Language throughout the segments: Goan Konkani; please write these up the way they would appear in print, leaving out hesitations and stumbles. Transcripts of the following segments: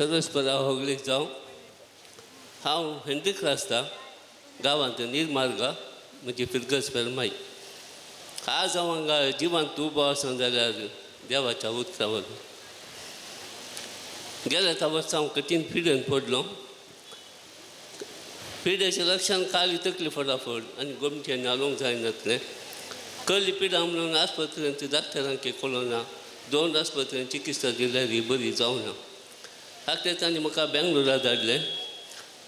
सर्वेस्परा होगलीक जावं. हांव हेनरी क्रास्ता, गांवांत निर्मार्गा, म्हजी फिरगज फेरमाई. आज हांव हांगा जिवांत उबो आसा जाल्यार देवाच्या उदका वरवीं. गेल्या त्या वर्सा हांव कठीण पिडेन पडलो. पिडेच्या लक्षान काली तकली फटाफट आनी गोमटेन हालोवंक जायनातलें. कसली पिडा म्हणून आस्पत्रेंत डाक्टरांक कळना. दोन आस्पत्रेंत चिकित्सा दिल्यार ही बरी जावना. आखरे तांणी म्हाका बेंगलोरा धाडलें.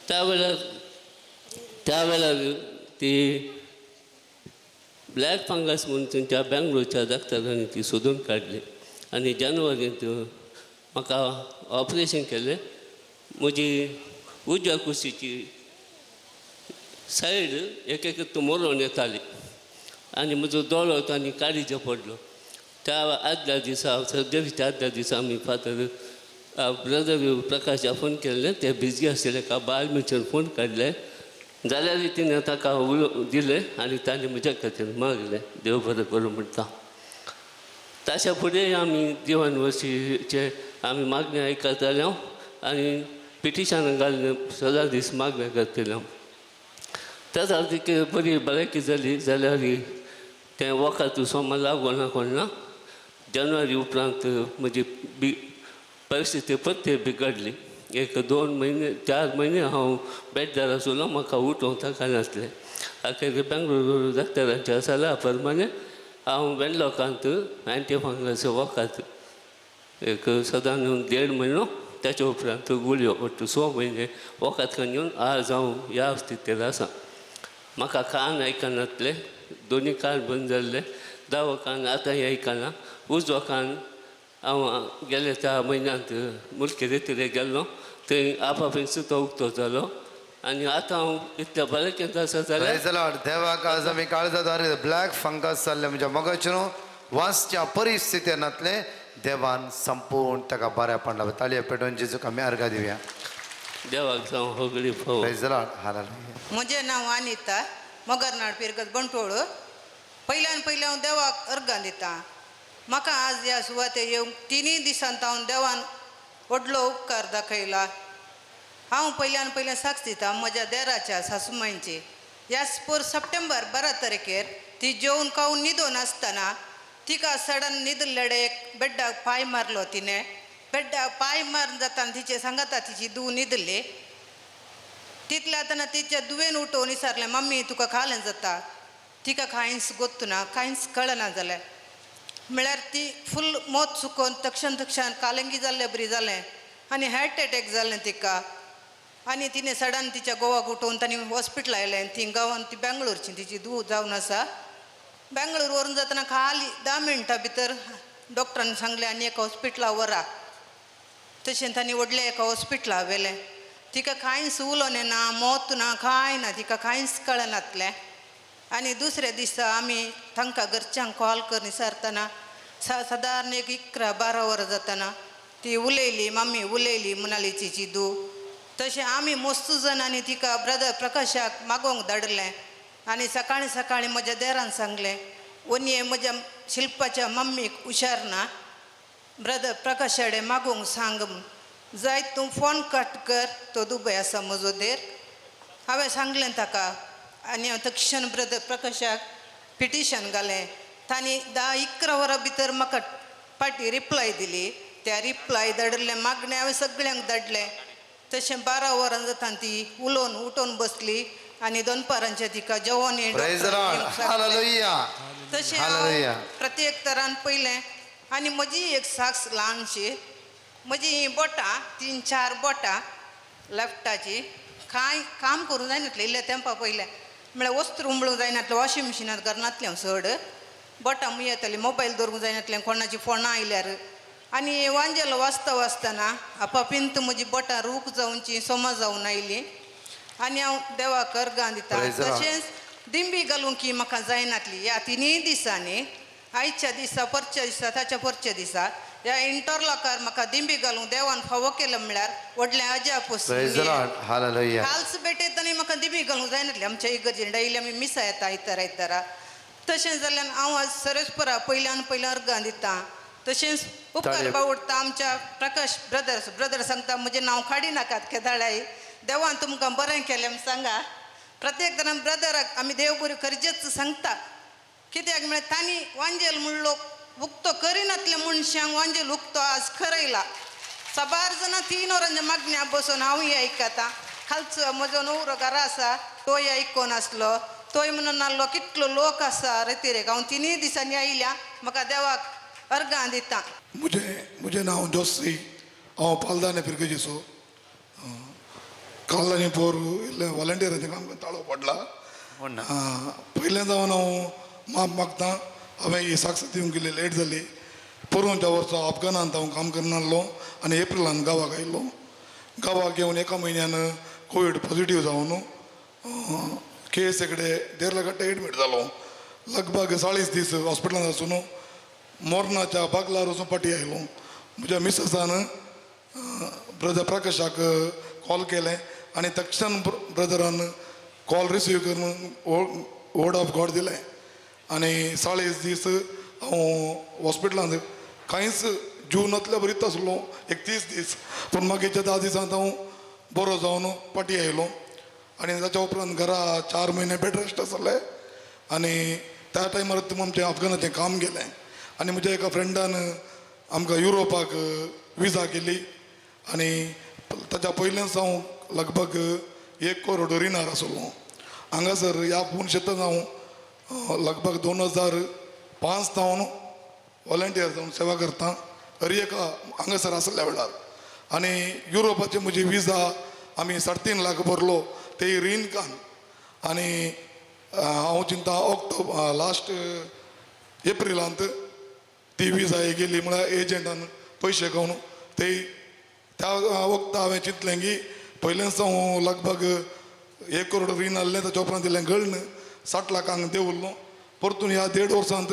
त्या वेळार ती ब्लॅक फंगस म्हणून थंयच्या बेंगलोरच्या डाक्टरांनी ती सोदून काडली आनी जानेवारींत म्हाका ऑपरेशन केलें. म्हजी उजव्या कुशीची सायड एक एक मरोन येताली आनी म्हजो दोळो तांणी काडीचो पडलो. त्या आदल्या दिसा, सर्जरीच्या आदल्या दिसा, आमी फादर ब्रदर प्रकाशा फोन केल्ले. ते बिजी आशिल्ले का बायल मनशान फोन काडले जाल्यार तिणें ताका उलो दिलें आनी ताणें म्हज्या खातीर मागलें. देव बरें करूं म्हणटा. ताच्या फुडें आमी देवान वर्सीचे आमी मागणें आयकताले आनी पिटिशनां घालून सदां दीस मागणें करतले. त्या सारकी बरी भलायकी जाली जाल्यार तें वखद सोमार लागना कोण. जानेवारी उपरांत म्हजी बी परिस्थिती परती बिगडली. एक 2 म्हयने, 4 म्हयने हांव बेड्डार आसलो. म्हाका उठोवंक ताकनासलें. अखेर बेंगळुरू डॉक्टरांच्या सल्ला प्रमाणे हांव वेनलॉकांत अँटी फंगस वखद एक सदां देड म्हयनो, त्याच्या उपरांत गुळयो, ಒಟ್ಟು 6 म्हयने वखद घेवन आज हांव ह्या स्थितीर आसा. म्हाका कान आयकनातले, दोनी कान बंद जाल्ले. दावो कान आतांय आयकना. उजवो कान हांव गेले त्या म्हयन्यांत मुलकी रितीरे गेल्लो, थंय आपापीन तो उक्तो जालो आनी आतां हांव इतल्या भलायकेंत आसा जाल्यार Praise the Lord. देवाक आज आमी काळजादार ब्लॅक फंगस जाल्ले म्हणजे मगज न्हू वासच्या परिस्थितीनातले देवान संपूर्ण ताका बऱ्यापण लावं. ताळयो पेटोवन जेजूक आमी अर्घा दिवया. देवाक जावं होगडी फावो. Praise the Lord. Hallelujah. म्हजें नांव अनिता, मोगरनाड, पिरगत, बंटवळ. पयल्यान पयलें हांव देवाक अर्गां दिता. म्हाका आज ह्या सुवातेर येवंक तिनूय दिसांत हांव देवान व्हडलो उपकार दाखयला. हांव पयल्यान पयलें साक्ष दिता म्हज्या देराच्या सासूमांयची. ह्या पोर सप्टेंबर 12 तारखेर ती जेवन खावन न्हिदोन आसतना तिका सडन न्हिदलेडे एक बेड्डाक पांय मारलो तिणें. बेड्डाक पांय मारून जाताना तिचे सांगाता तिची धूव न्हिदली. तितल्या आतां तिच्या दुवेन उठोवन विचारलें, "मम्मी, तुका खालें जाता?" तिका कांयच गोत्तू ना, कांयच कळना जालें. म्हळ्यार ती फूल मोत चुकोवन तक्षण तक्षण कालंगी जाल्ले बरी जालें आनी हार्ट एटॅक जालें तिका. आनी तिणें सडन तिच्या गोवाक उठोवन तांणी हॉस्पिटल आयलें. ती गांवान ती बेंगळूरची तिची धूव जावन आसा. बेंगळूर व्हरून जातना खाली 10 मिनटां भितर डॉक्टरान सांगलें, आनी एका हॉस्पिटला व्हरा. तशें तांणी व्हडल्या एका हॉस्पिटला व्हेलें. तिका कांयच उलोवणें ना, मोत ना, कांय ना, तिका कांयच कळनातलें. आनी दुसऱ्या दिसा आमी तांकां घरच्यांक कॉल करून विचारतना सादारण एक 11-12 वरां जातना ती उलयली, "मम्मी उलयली" म्हणाली तिची धूव. तशें आमी मस्त जाणांनी तिका ब्रदर प्रकाशाक मागोवंक धाडलें. आनी सकाळीं सकाळीं म्हज्या देरान सांगलें, "वनये, म्हज्या शिल्पाच्या मम्मीक हुशार ना, ब्रदर प्रकाशाडे मागूंक सांग म्हूण. जायत तूं फोन कट कर." तो दुबय आसा म्हजो देर. हांवें सांगलें ताका आनी हांव तक्षण ब्रदर प्रकाशाक पिटिशन घालें. तांणी 10-11 वरां भितर म्हाका पाटी रिप्लाय दिली. त्या रिप्लाय धाडिल्लें मागणें हांवें सगळ्यांक धाडलें. तशें 12 वरां जाता ती उलोवन उठोवन बसली आनी दनपारांचें तिका जेवण Praise the Lord. Hallelujah. तशें Hallelujah. हांव प्रत्येक तरान पयलें. आनी म्हजी एक साक्ष ल्हानशी. म्हजी हीं बोटां, तीन चार बोटां लेफ्टाची कांय काम करूंक जायनातलें. इल्लें तेंपा पयलें म्हळ्यार वस्त्र उमळूंक जायनातलें. वॉशिंग मशिनांत घालनातलें हांव चड. बोटां मुयेतालीं, मोबायल दवरूंक जायनातलें कोणाची फोनां आयल्यार. आनी वांजेल वाचता वाचतना आपापींत म्हजी बोटां रूख जावची सोमा जावन आयलीं आनी हांव देवाक अर्गां दिता. Praise the Lord. तशेंच दिंबी घालूंक की म्हाका जायनातली. ह्या तिनूय दिसांनी, आयच्या दिसा, परच्या दिसा, ताच्या परच्या दिसा, ह्या इंटरलॉकार म्हाका दिंबी घालूंक देवान फावो केलो म्हळ्यार व्हडलें अजाप. Praise the Lord. Hallelujah. कालच भेटयतना म्हाका दिंबी घालूंक जायनातली. आमच्या इगर्जेन डायली आमी मिसा येता आयतार आयतारा. तशें जाल्यान हांव आज सर्वेस्परा पयल्यान पयल्यान अर्गां दिता. तशेंच उपकार बावडटा आमच्या प्रकाश ब्रदर्स. ब्रदर सांगता म्हजें नांव काडी नाकात केदाळाय, देवान तुमकां बरें केलें म्हूण सांगा. प्रत्येक जाणां ब्रदराक आमी देव बरी गरजेच सांगता, कित्याक म्हळ्यार तांणी वांजेल म्हणलो उक्तो करिनातल्या मनशांक वांजेल उक्तो आज खरयला. साबार जाणां 3 वरांच्या मागण्या बसून हांवूय आयकता. खालचो म्हजो न्हवरो घरा आसा तोय आयकोन आसलो, तोय म्हणून नासलो कितलो लोक आसा रेतिरेक. हांव 3 दिसांनी आयल्या, म्हाका देवाक अर्गां दिता. म्हजें नांव जोस्सी, हांव पालदाने फिरगेजीचो. काल आनी पोर इल्लें वॉलंटियराचें काम ताळो पडला. पयलें जावन हांव माफ मागता, हांवें ही साक्ष दिवंक इल्ली लेट जाली. पोरूंच्या वर्सा अफगानांत हांव काम करनासलो आनी एप्रिलान गांवाक आयलो. गांवाक येवन एका म्हयन्यान कोवीड पॉजिटीव जावन के एस कडेन देरलागट्टा एडमीट जालो. लगभग 40 दीस हॉस्पिटलांत आसून मोरनाच्या बागलार वचून फाटी आयलो. म्हज्या मिसेसान ब्रदर प्रकाशाक कॉल केलें आनी तक्षण ब्रदरान कॉल रिसीव करून वर्ड ऑफ गॉड दिलें. आनी 40 दीस हांव हॉस्पिटलांत कांयच जीव नातल्या बरीच आसलो एक 30 दीस. पूण मागीरच्या 10 दिसांत हांव बरो जावन फाटी आयलो. आनी ताच्या उपरांत घरा 4 म्हयने बेड रेस्ट आसले. आनी त्या टायमार आमचें अफगानाचें काम गेलें. आनी म्हज्या एका फ्रेंडान आमकां युरोपाक विजा केली. आनी ताच्या पयल्याच हांव लगभग 1 करोड रिणार आसलो. हांगासर ह्या पूण शेतान हांव लगभग 2005 जावन वॉलंटियर जावन सेवा करता हर एका हांगासर आसल्या वेळार. आनी युरोपाची म्हजी विजा आमी 3.5 लाख भरलो ते रीण कान. आनी हांव चिंता ऑक्टोबर लास्ट एप्रिलांत ती विजा गेली म्हळ्यार एजंटान पयशे खावन ते त्या वखदां हांवें चिंतलें की पयलेंच हांव लगभग 1 करोड रीण आहलें, ताच्या उपरांत इल्लें गळ्ण 60 लाखांक देंवल्लो. परतून ह्या 1.5 वर्सांत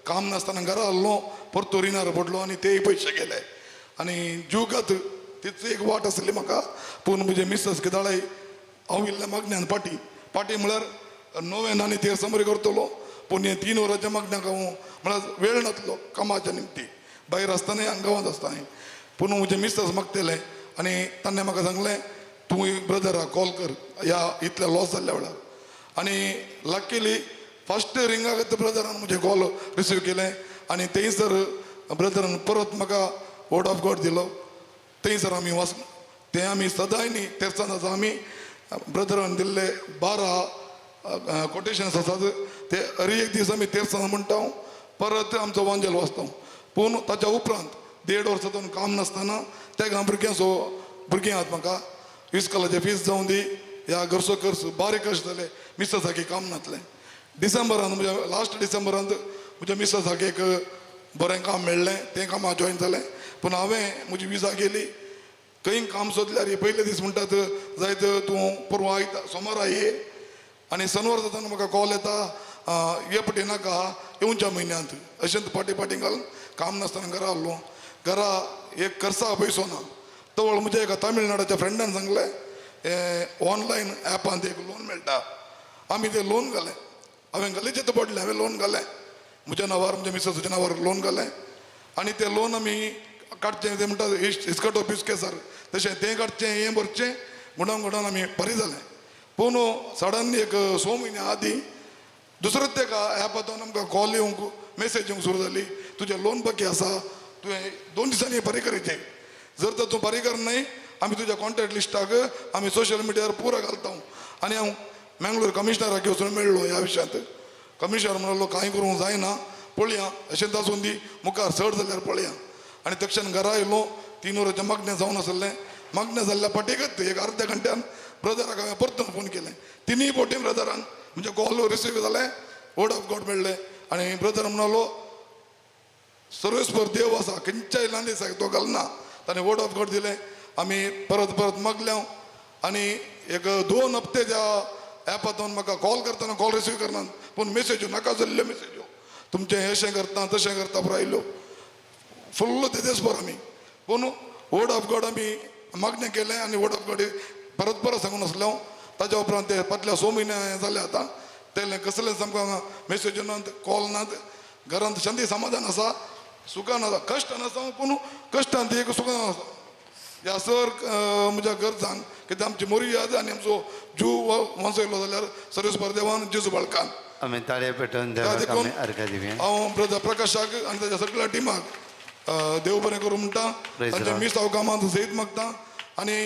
काम नासतना घरा आहलो, परतून रिणार पडलो आनी तेय पयशे गेले. आनी जिवगात तीच एक वाट आसली म्हाका. पूण म्हजे मिसेस किदाळाय हांव इल्लें मागण्यान पाटी पाटी म्हळ्यार नोवेन आनी तेर समरी करतलो, पूण हे 3 वरांच्या मागण्याक हांव म्हळ्यार वेळ नासलो कामाच्या निमती, भायर आसतना आनी गांवांत आसतना. पूण म्हजे मिसेस मागतलें आनी ताणें म्हाका सांगलें तूं ब्रदराक कॉल कर ह्या इतल्या लॉस जाल्ल्या वेळार. आनी लकीली फस्ट रिंगाक ब्रदरान म्हजें कॉल रिसीव केलें आनी थंयसर ब्रदरान परत म्हाका वर्ड ऑफ गॉड दिलो. थंयसर आमी वच तें आमी सदांय न्ही तेरसान आसा आमी ब्रदरान दिल्ले 12 कोटेशन्स आसात ते हर एक दीस आमी तेरसान म्हणटा, परत आमचो वांजेल वाचता. पूण ताच्या उपरांत 1.5 वर्सां काम नासतना त्या भुरग्यांचो भुरगीं आहात म्हाका इस्कॉलाचे फीस जावं दी ह्या घरचो खर्च बारीक कशें जालें मिसेसाक काम नासलें. डिसेंबरान म्हज्या लास्ट डिसेंबरांत म्हज्या मिसेसाक एक बरें काम मेळ्ळें, तें काम हांव जॉयन जालें. पूण हांवें म्हजी विजा गेली. खंय काम सोदल्यार पयले दीस म्हणटात जायत तूं परवां आयता सोमारा ये, आनी सनवार जातना म्हाका कॉल येता ये पटी नाका येवच्या म्हयन्यांत. अशेंच फाटीं फाटीं घालून काम नासतना घरा आहलो. घरा एक खर्चा पयसो ना. तवळ म्हज्या एका तामिळनाडाच्या फ्रेंडान सांगलें हें ऑनलायन एपांत एक लोन मेळटा. आमी तें लोन घालें. हांवें गलीचें तर पडलें, हांवें लोन घालें म्हज्या नांवार, म्हज्या मिसेसाच्या नांवार लोन घालें. आनी तें लोन आमी काडचें, तें म्हणटा इस्कट ऑफीस केसार तशें तें काडचें हें भरचें म्हणून म्हणून आमी बरें जालें. पूण सडनली एक 6 म्हयन्या आदीं दुसरोच एका एपांतून आमकां कॉल येवंक मेसेज येवंक सुरू जाली, तुजें लोन बाकी आसा, तुवें 2 दिसांनी फारीक करचें, जर तर तूं फारीक करनाय आमी तुज्या कॉन्टेक्ट लिस्टाक आमी सोशल मिडियार पुरो घालता. आनी हांव मँगलोर कमिशनराक वचून मेळ्ळो ह्या विशयांत. कमिशनर म्हणलो कांय करूंक जायना, पळया अशेंच आसून दी मुखार चड जाल्यार पळया. आनी तक्षण घरा आयलो. 3 वरांचें मागणें जावन आसलें. मागणें जाल्ल्या फाटीकच एक अर्द्या घंट्यान ब्रदराक हांवें परतून फोन केलें. 3 फावटी ब्रदरान म्हणजे कॉल रिसीव जालें, वर्ड ऑफ गॉड मेळ्ळें. आनी ब्रदर म्हणलो सर्वेस्पर देव आसा, खंयच्याय ल्हान दिसाक तो घालना. ताणें वर्ड ऑफ गॉड दिलें. आमी परत परत मागले. आनी एक 2 हप्ते त्या एपांतून म्हाका कॉल करतना कॉल रिसीव करना, पूण मेसेज्यो नाका जाल्ल्यो मेसेज्यो, तुमचें अशें करता तशें करता पुरो आयल्यो फुल्ल तेजेच बरो आमी. पूण वर्ड ऑफ गॉड आमी मागणें केलें आनी वर्ड ऑफ गॉड परत परत सांगून आसलो. ताच्या उपरांत ते फाटल्या 6 म्हयने जाले आतां तेलें कसलेंच आमकां मेसेज्यो नात, कॉल नात, घरांत शांती समाधान आसा. सुखान आसा, कश्टान आसा पूण कश्टान ती एक सुखान आसा. ह्या सर म्हज्या गरजांक कित्याक आमची मोरी याद आनी आमचो जीव वंसयलो जाल्यार सर्वेस्पर देवान जेजू बाळकान. आमी ताळये पेटोवन देवाक आमी अर्घ दिवया. हांव ब्रदर प्रकाशाक आनी ताच्या सगळ्या टिमाक देव बरें करूं म्हणटा. Praise the तांच्या Lord. मिसाव कामांत जैत मागता आनी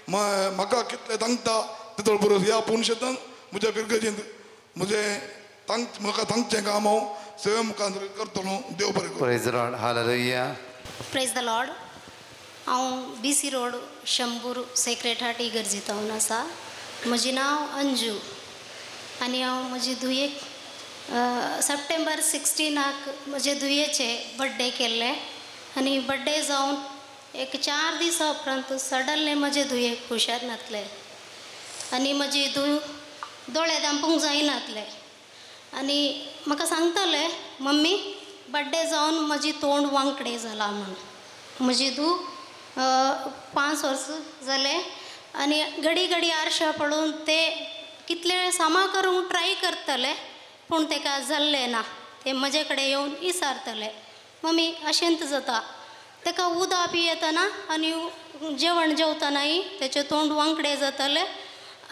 म्हाका कितलें तांकता तितलो बरो ह्या पूर्ण शेतान म्हज्या फिरगजींत म्हजें तांक म्हाका तांगचें काम हांव सेवे मुखार करतलो. देव बरें करूं. Praise the Lord. Hallelujah. Praise the Lord. हांव बी सी रोड शंबूर सेक्रेट हार्ट इगर्जींत आसा. म्हजें नांव अंजू आनी हांव म्हजी धुयेक सप्टेंबर 16 म्हजे धुयेचे बड्डे केल्ले आनी बड्डे जावन एक 4 दिसां उपरांत सडनली म्हजे धुयेक हुशार नासले आनी म्हजी धूव दोळे धांपूंक जायनातले आनी म्हाका सांगताले मम्मी बड्डे जावन म्हजी तोंड वांकडें जालां म्हूण. म्हजी धूव 5 वर्सां जालें आनी घडी घडी आरशा पळोवन ते कितले सामा करूंक ट्राय करतले पूण ताका जाल्लें ना. ते म्हजे कडेन येवन विचारतले मम्मी अशेंच जाता. ताका उदक पियेतना आनी जेवण जेवतनाय तेचें तोंड वांकडें जातालें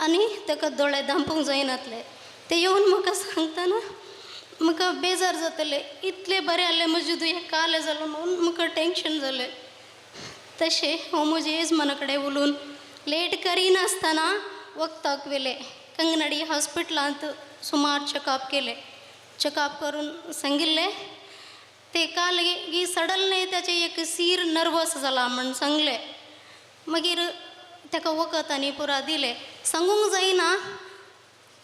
आनी ताका दोळे धांपूंक जायनातले. ते येवन म्हाका सांगतना म्हाका बेजार जातलें, इतलें बरें आहलें म्हजें धुये कालें जालें म्हणून म्हाका टेंशन जालें. तशें हांव म्हज्या येजमाना कडेन उलोवन लेट करिनासतना वखदाक व्हेलें. कंगनाडी हॉस्पिटलांत सुमार चॅकअप केलें. चॅकअप करून सांगिल्लें ते काल की सडनली ताचें एक सीर नर्वस जाला म्हण सांगलें. मागीर ताका वखद आनी पुरा दिलें. सांगूंक जायना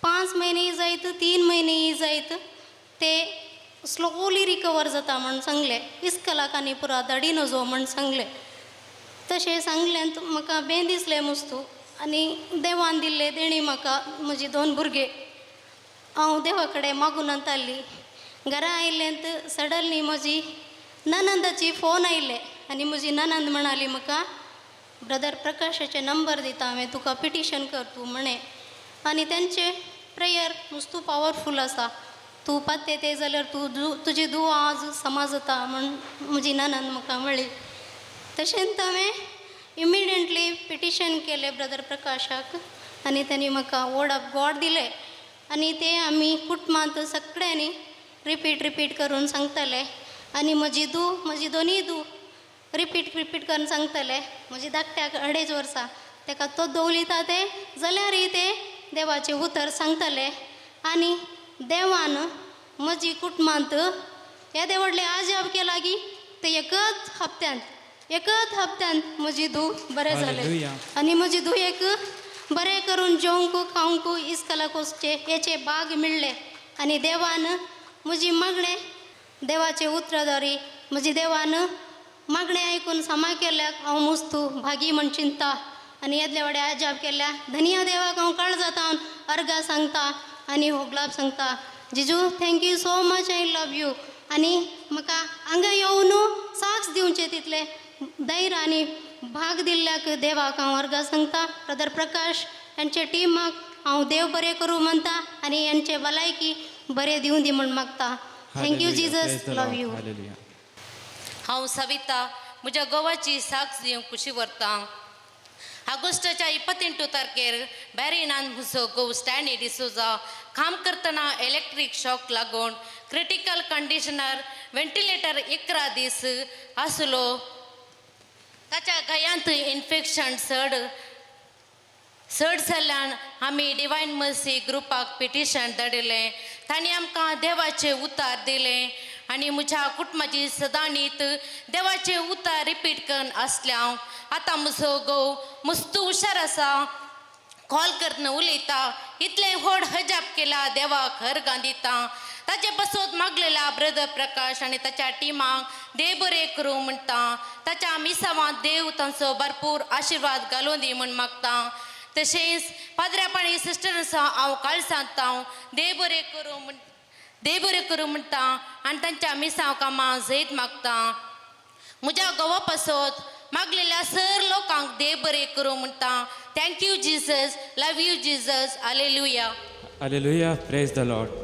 5 म्हयने जायत 3 म्हयने जायत ते स्लोली रिकवर जाता म्हण सांगलें. इस्कलाक आनी पुरा धाडी नजो म्हण सांगलें. तशें सांगलें म्हाका बें दिसलें मुस्तू आनी देवान दिल्लें देणी म्हाका म्हजी 2 भुरगे. हांव देवा कडेन मागून आसताली. घरा आयलें सडनली म्हजी ननंदाची फोन आयले आनी म्हजी ननंद म्हणाली म्हाका ब्रदर प्रकाशाचे नंबर दिता हांवें तुका पिटिशन कर तूं म्हणे आनी तेंचे प्रेयर मुस्तू पावरफूल आसा, तूं पात्ते ते जाल्यार तूं तुजी धूव आज समा जाता म्हण म्हजी ननंद म्हाका म्हळी. तशेंच हांवें इमिडिएटली पिटिशन केलें ब्रदर प्रकाशाक आनी तांणी म्हाका वर्ड ऑफ गॉड दिलें आनी ते आमी कुटुंबांत सगळ्यांनी रिपीट रिपीट करून सांगताले आनी म्हजी धूव म्हजी दोनीय धूव रिपीट रिपीट करून सांगताले. म्हजी धाकट्याक 2.5 वर्सां ताका तो दवलिता ते जाल्यारय ते देवाचें उतर सांगताले आनी देवान म्हजी कुटुंबांत येदें व्हडलें आजाब केला की ते एकच हप्त्यांत म्हजी धूव बरें जालें आनी म्हजी धुयेक बरें करून जेवंक खावंक इस्कलाक वचचें हेचे भाग मेळ्ळें आनी देवान म्हजी मागणें देवाचे उतरादारी म्हजी देवान मागणें आयकून सामा केल्याक हांव मुस्तू भागी म्हण चिंता आनी येदले व्हडे आजाब केल्या धनिया देवाक हांव काळजांत अर्गां सांगता आनी होगलाप सांगता. जिजू thank you so much, I love you. आनी म्हाका हांगा येवन साक्ष दिवचें तितलें धैर्य आनी भाग दिल्ल्याक देवाक हांव अर्गां सांगता. ब्रदर प्रकाश यांच्या टिमाक हांव देव बरें करूं म्हणटा आनी यांचे भलायकी बरें दिवं दी म्हूण मागता. Thank you Jesus, love you. हांव सविता म्हज्या गोवाची साक्ष दिवंक खुशी व्हरता. ऑगस्टाच्या 28 तारखेर बॅरिनान म्हजो घोव स्टॅनी डिसोजा काम करतना इलेक्ट्रीक शॉक लागून क्रिटिकल कंडिशनर व्हेंटिलेटर 11 दीस आसलो. ताच्या गयांत इन्फेक्शन चड चड जाल्ल्यान आमी डिवायन मर्सी ग्रुपाक पिटिशन धाडिल्लें. तांणी आमकां देवाचें उतार दिलें आनी म्हज्या कुटुंबाची सदांनीत देवाचें उतार रिपीट करून आसलें हांव. आतां म्हजो घोव मस्त हुशार आसा, कॉल करतना उलयता. इतलें व्हड हजाब केला देवाक हरगां दिता. ताचे पासत मागलेल्या ब्रदर प्रकाश आनी ताच्या टिमाक देव बरें करूं म्हणटा. ताच्या मिसावांत देव तांचो भरपूर आशिर्वाद घालूं दी म्हूण मागता. तशेंच पाद्र्यापाणी सिस्टर्सां हांव काळसांत हांव देव बरें करूं म्हण देव बरें करूं म्हणटा आनी तांच्या मिसांव कामां जैत मागता. म्हज्या घोवा पासत मागलेल्या सर लोकांक देव बरें करूं म्हणटा. Thank you Jesus, love you Jesus, hallelujah. Hallelujah, praise the Lord.